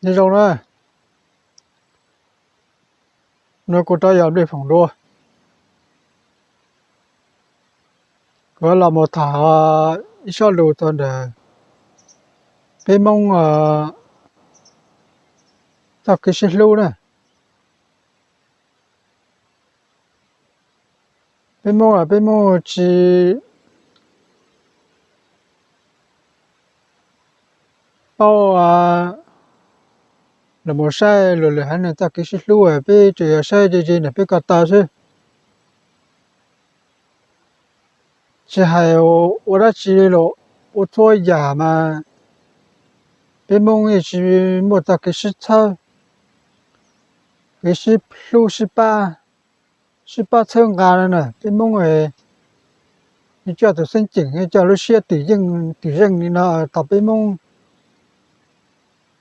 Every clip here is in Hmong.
Nyob zoo na, no kuv rov yog Npliaj Phoom dua. Kuv los mus tham ib sob lus txog ntawm peb Hmoob txoj kev sib hlub na. Peb Hmoob, peb Hmoob tsis paub los mus saib luag lwm haiv neeg txoj kev sib hlub, peb tsuas yog saib ze ze ntawm peb ko taw xwb. Tsis hais ua dab tsi li los, ua txhua yam mas peb Hmoob yeej tsis muaj txoj kev sib txhawb, kev sib hlub sib pab, sib pab txhawb nqa no na. Peb Hmoob coj tus xeeb ceem, coj lub siab twm yeej twm zeej li no tau peb Hmoob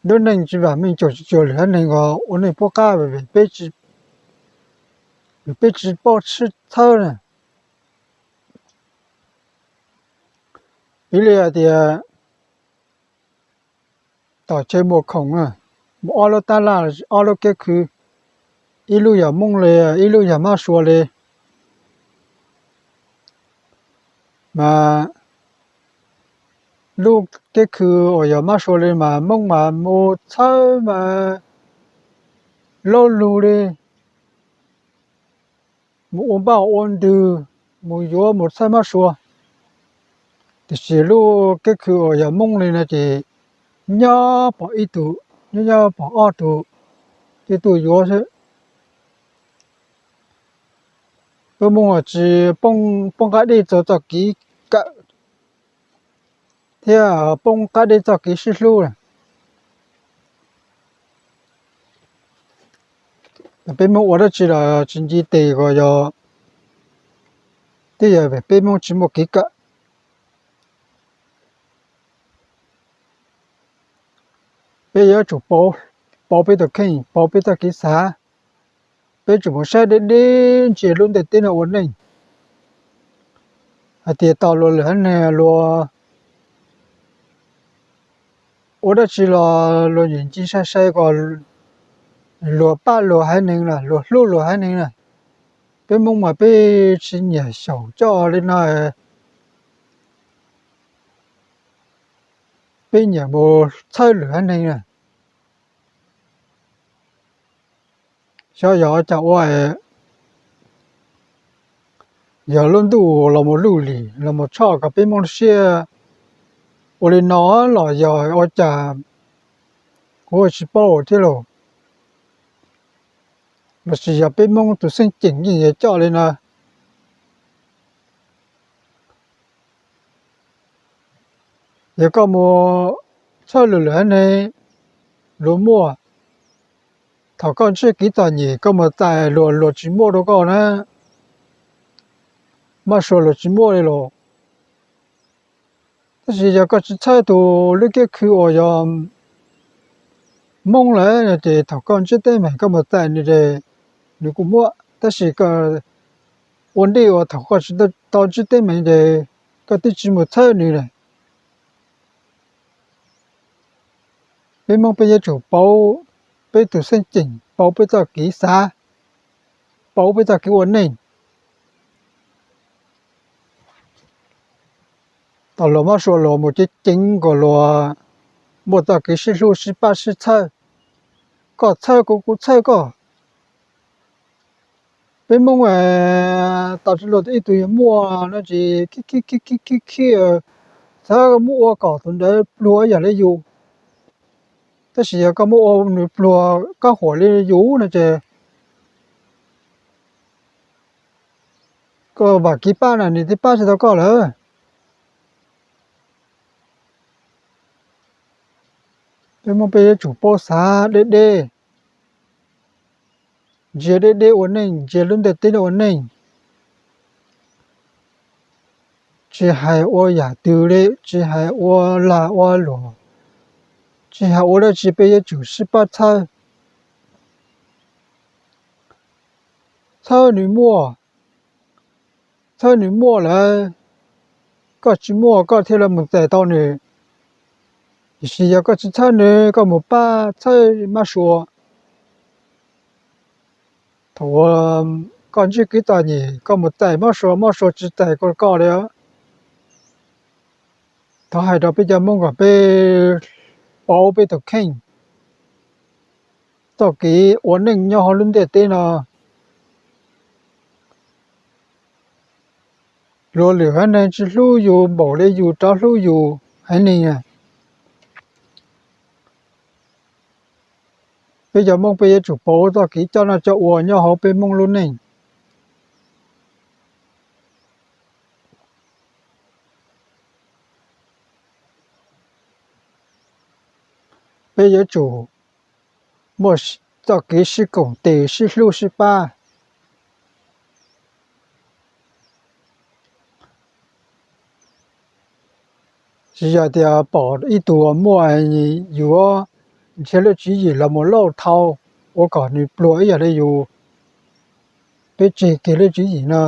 lub neej tsis vam meej cuag tsis cuag lwm haiv neeg uas ua neej puab qab, peb tsis paub sib txhawb na. Piv li hais tias tom chaw muas khoom, muaj ob lub tab laj, ob lub kiab khw, ib lub yog Hmoob li, ib lub yog Mab Sua li. Mas lub kiab khw uas yog Mab Sua li mas Hmoob mas mus txhawb mas laub lug li, mus ua npauj ua ntws, mus yuav mus txhawb Mab Sua. Tiam sis lub kiab khw uas yog Hmoob li no ces nyob pom ib tug, nyob nyob pom ob tug, tej tuaj yuav xwb. Peb Hmoob tsis poob qab dej txog txoj kev kawm thiab poob qab dej txoj kev sib hlub. Peb Hmoob ua dab tsi los tsis nce tes kom yog, twb yog peb Hmoob tsis muaj kev kawm. Peb yuav tsum pauv peb tus kheej, pauv peb txoj kev xav. Peb tsum mus saib deb deb ntsia lub ntiaj teb no ua neej, hais tias tau luag lwm haiv neeg luag ua dab tsi los luag nyiam ncig sai sai kom luag pab luag haiv neeg na, luag hlub luag haiv neeg na. Peb Hmoob mas peb tsis nyiam xyaum coj li no, peb nyiam mus txhawb lwm haiv neeg na. Xyov yog cas ua, yog lub ntuj los mus luj lim los mus tshoj kom peb Hmoob siab ua li no los yog ua cas, kuv tsis paub thiab lauj. Los sis yog peb Hmoob tus xeeb ceem yeej yuav coj li no. Yog koj mus txhawb luag lwm haiv neeg, luag muaj, thaum koj ntsib kev txom nyem koj mus txais luag, luag tsis muaj rau koj na, Mab Sua luag tsis muaj li los. Tab sis yog koj tsis txhawb tus lub kiab khw uas yog Hmoob lawm no ces thaum koj ntsib teeb meem koj mus txais nws ces nws kuj muaj, tab sis koj ua ntej uas thaum koj tsis tau ntsib teeb meem ces koj twb tsis mus txhawb nws lawm. Peb Hmoob peb yuav tsum pauv peb tus xeeb ceem, pauv peb txoj kev xav, pauv peb txoj kev ua neej. Tau luag Mab Sua luag mus ceev ceev kom luag muaj txoj kev sib hlub sib pab sib txhawb, koj txhawb kuv kuv txhawb koj. Peb Hmoob tau tsis luag ib tug yog muaj no ces khib khib khib khib khib, txhawb muab ua kom tus ntawd pluag yam li yus. Tab sis yog koj muab ua nws pluag kab huam li yus no ces koj vam kev pab na nws twb pab tsis tau koj lawm. Peb Hmoob peb yuav tsum paub xav deb deb, ntsia deb deb ua neej, ntsia lub ntiaj teb no ua neej. Tsis hais ua yam twg li, tsis hais ua lag ua luam, tsis hais ua dab tsi peb yuav tsum sib pab txhawb. Txhawb nws muaj, txhawb nws muaj lawm, koj tsis muaj koj thiaj li mus txais tau nws. Tiam sis yog koj tsis txhawj nws, koj mus pab txhawj mab sua, thaum uas koj ntsib kwv toj nyem koj mus txais mab sua, mab sua tsis txais koj li. Thov hais rau peb cov Hmoob kom peb pauv peb tus kheej, txoj kev ua neej nyob hauv lub ntiaj teb no. Luag lwm haiv neeg tsis hlub yus npaum li yus rov hlub yus haiv neeg. Peb cov Hmoob peb yuav tsum pauv txoj kev coj noj coj ua nyob hauv peb Hmoob lub neej. Peb yuav tsum muaj txoj kev sib koom tes, sib hlub sib pab. Tsis yog tias pom ib tug uas muaj, yuav nrhiav lub tswv yim los mus lauj thau ua kom nws pluag ib yam li yus. Peb tseg kiag lub tswv yim no,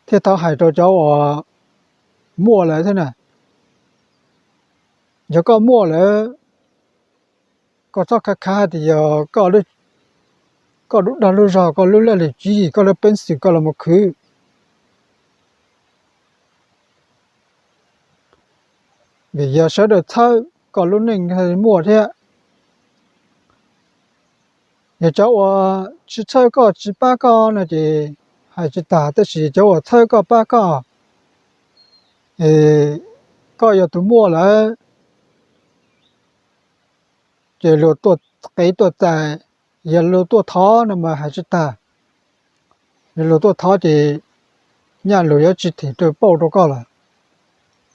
thiab thov hais rau cov uas muaj lawm thiab na, yog koj muaj lawm, koj txhob khav khav tias yog koj lub dag lub zog, koj lub laj lim tswv yim, koj lub peev xwm koj los mus khwv. Vim yog sawv daws txhawb koj lub neej muaj thiab. Yog cov uas tsis txhawb koj tsis pab koj no ces hais tsis tas, tab sis cov uas txhawb koj pab koj, koj yog tus muaj lawm, ces luag tuaj qev tuaj txais, yog luag tuaj thov no mas hais tsis tag. Yog luag tuaj thov ces nyaj luag yuav tsis them rau pauj rau koj lawm.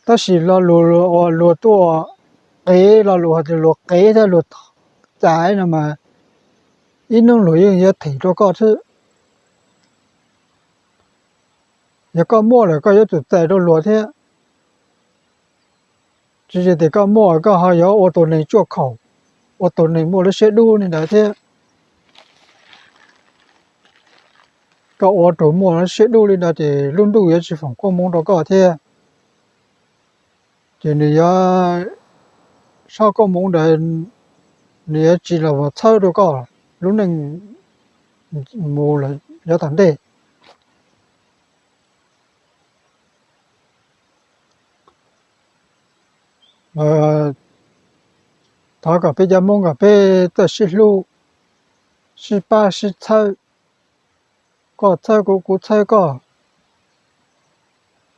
Tab sis lo lus uas luag tuaj qev, lo lus hais tias luag qev thiab luag txais no mas ib hnub luag yeej yuav them rau koj thiab. Yog koj muaj lawm koj yuav tsum txais rau luag thiab. Tsis yog tias koj muaj koj ho yuav ua tus neeg tsuaj khaum, ua tus neeg muaj lub siab dub li ntawd thiab. Koj ua tus muaj lub siab dub li ntawd ces lub ntuj yuav tsis foom koob hmoov rau koj thiab. Ces nws yuav, txoj koob hmoov ntawd nws yuav tsis los txhawb rau koj lub neej mus lawm yav tom ntej. Thov kom peb cov Hmoob kom peb txawj sib hlub, sib pab sib txhawb, koj txhawb kuv, kuv txhawb koj,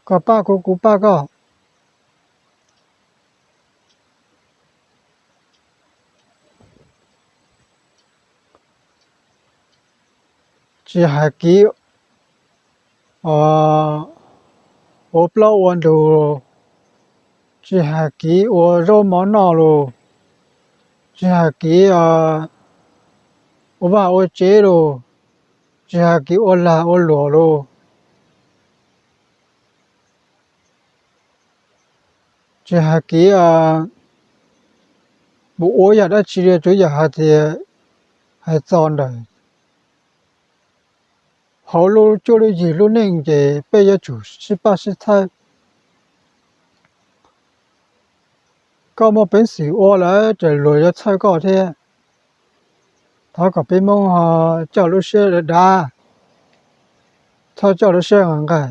koj pab kuv, kuv pab koj. Tsis hais kev ua plaub ua ntug, tsis hais kev ua zaub mov noj los, tsis hais kev ua vaj ua tsev los, tsis hais kev ua lag ua luam los, tsis hais kev mus ua yam dab tsi li, tsuav yam hais tias hais txog ntawm hauv lub cuab lub yig lub neej ces peb yuav tsum sib pab sib txhawb. Koj muaj peev xwm ua lawm ces luag yuav txhawb koj thiab. Thov kom peb Hmoob ho coj lub siab dav dav, txhob coj lub siab nqaij nqaij.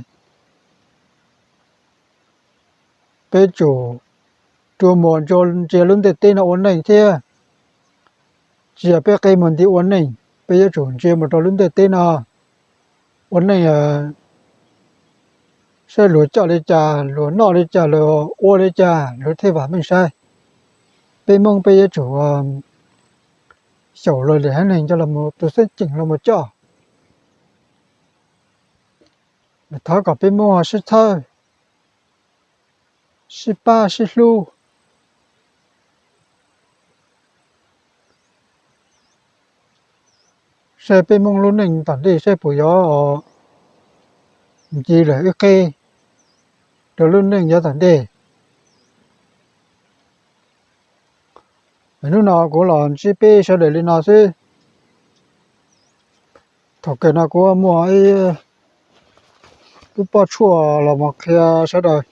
Peb tsum rua muag ntsia lub ntiaj teb no ua neej thiab. Tsis yog peb qi mus nti ua neej, peb yuav tsum ntsia mus rau lub ntiaj teb no ua neej, saib luag coj li cas, luag noj li cas, luag ua li cas, luag thiaj vam meej saib. Peb Hmoob peb yuav tsum xyaum luag lwm haiv neeg coj los, tus xeeb ceem los mus coj. Thov kom peb Hmoob ho sib txhawb, sib pab sib hlub, saib peb Hmoob lub neej tom ntej saib puas yuav nce lawm ib qib rau lub neej yav tom ntej. Hnub no kuv los ntsib peb sawv daws li no xwb. Thaum kawg no kuv muaj ib lub pob tshuaj los mus qhia sawv daws.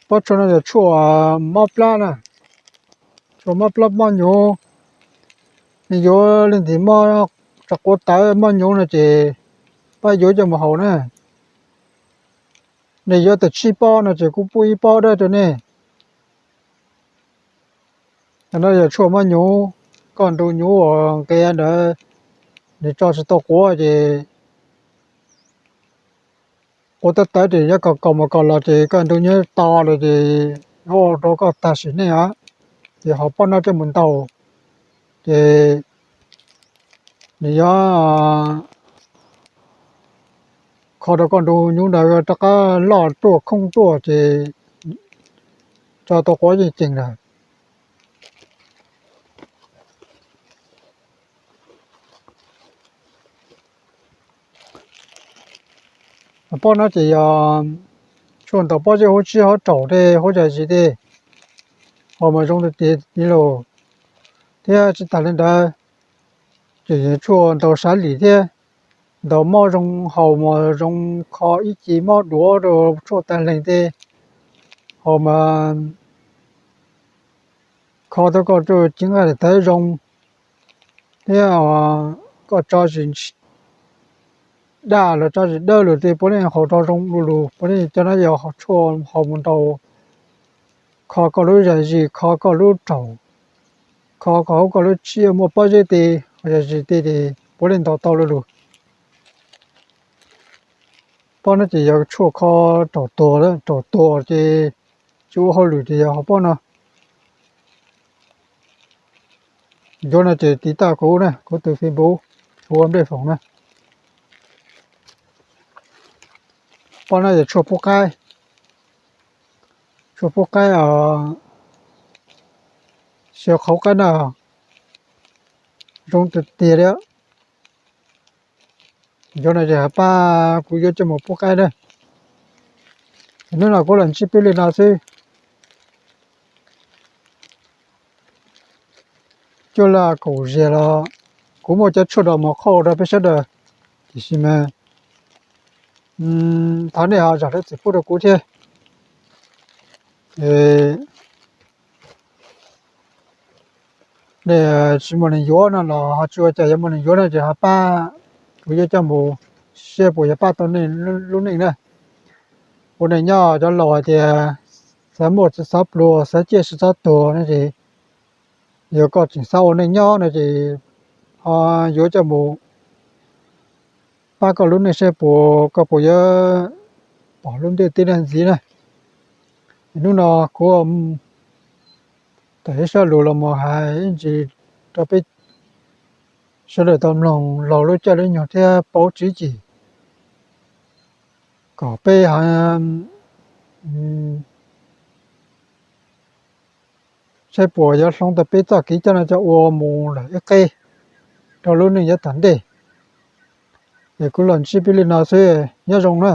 Pob tshuaj no yog tshuaj mob plab na, tshuaj mob plab mob nyuv. Nws yuav leej twg mob tsov quav tawv mob nyuv no ces pab yuav coj mus haus na. Nej yuav tau tsib pob no ces kuv pub ib pob dawb rau nej. Cov no yog tshuaj mob nyuv, koj ntu nyuv uas nqia ntawd, nws tso tsis tau quav ces quav tawv tawv ces nyob kom kaus mus kaus los ces koj ntu nyuv to lawm ces yuav ua rau koj tag sim neej os. Ces haus pob no coj mus ntaus ces nws yuav kho rau koj ntu nyuv ntawd rov qab loj tuaj khoob tuaj ces tso tau quav yeej ceem lawm. Pob no ces yog tshuaj ntaus pob zeb hauv tsib hauv raum tej hauv zam zis tej, haus mas zoo tiag tiag li lauj. Thiab tsis tas li ntawd, ces yog tshuaj ntaus sav lim thiab, ntaus mob zoo haus mas zoo kho ib ce mob duav rau tshuaj tag leeg tej, haus mas kho tau koj cev nqaij daim tawv zoo thiab koj tso zis daj los tso zis dawb los tej puav leej haus rau zoo du lug. Puav leej cov no yog tshuaj haus mus ntaus, kho koj lub zam zis, kho koj lub raum, kho koj hauv koj lub tsib muaj pob zeb tej, zam zis tej ces puav leej ntaus tau du lug. Pob no ces yog tshuaj kho raum tuag, raum tuag ces tsis ua hauj lwm ces yog haus pob no. Yuav no ces tiv tauj kuv na, kuv tus Facebook, kuv ua Nplej Foom na. Pob no yog tshuaj pub qaib, tshuaj pub qaib os, xyaw qhauv qaib na, zoo tiag tiag li. Yuav no ces pab kuv yuav coj mus pub qaib na. Hnub no kuv los ntsib peb li no xwb. Cuaj laj kaum ziag los kuv muaj cov tshuaj dos mos qhauj rau peb sawv daws, tiam sis mas thov nej ho zam lub txim pub rau kuv thiab. Nej tsis muaj neeg yuav no los ho tsis ua cas, yuav muaj neeg yuav no ces ho pab kuv yuav coj mus seb puas yuav pab tau nej lub neej na. Ua neej nyob cov laus hais tias xav muaj tsis txhob pluag, xav ciaj tsis txhob tuag no ces yog koj tseem xav ua neej nyob no ces ho yuav coj mus pab koj lub neej seb puas, koj puas yuav pom lub ntiaj teb no ntxiv na. Hnub no kuv tawm ib sab lus los mus hais ib ntsis rau peb sawv daws tau mloog laug lub caij lub nyoog thiab paub tswv yim kom peb ho saib puas yuav hloov tau peb txoj kev coj no coj ua mus lawm ib qeb rau lub neej yav tom ntej. Es kuv los ntsib peb li no xwb, nyob zoo na.